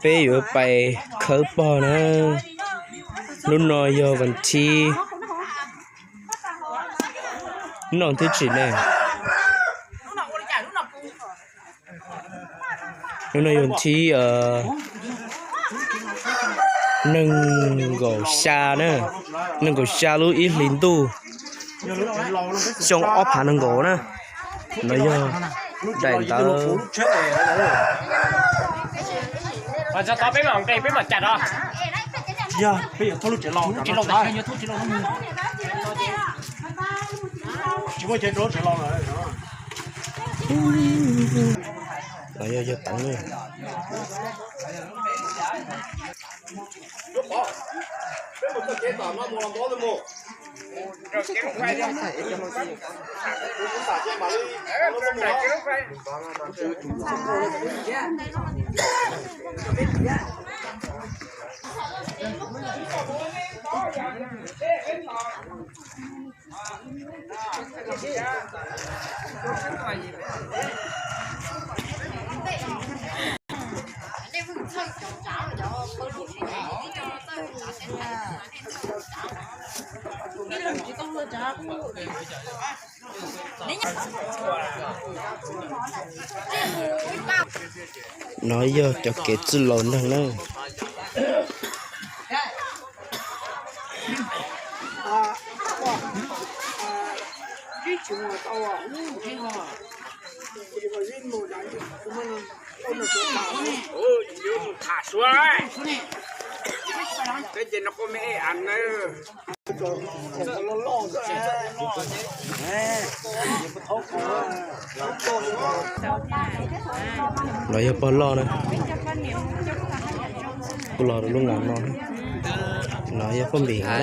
Peb yuav pais khawb pog na. Lub no yog vas thib, lub no thib tsis ne? Lub no yog vas thib nees nkaum xya na, nees nkaum xya lub ib hlis ntuj, xyoo ob phav nees nkaum na. No yog daim ntawv. No yog yog teev na. No yog cov kev txwj laus neeg na. No yog pog loj na, kuj los rau lub ngas no. No yog pog npis na.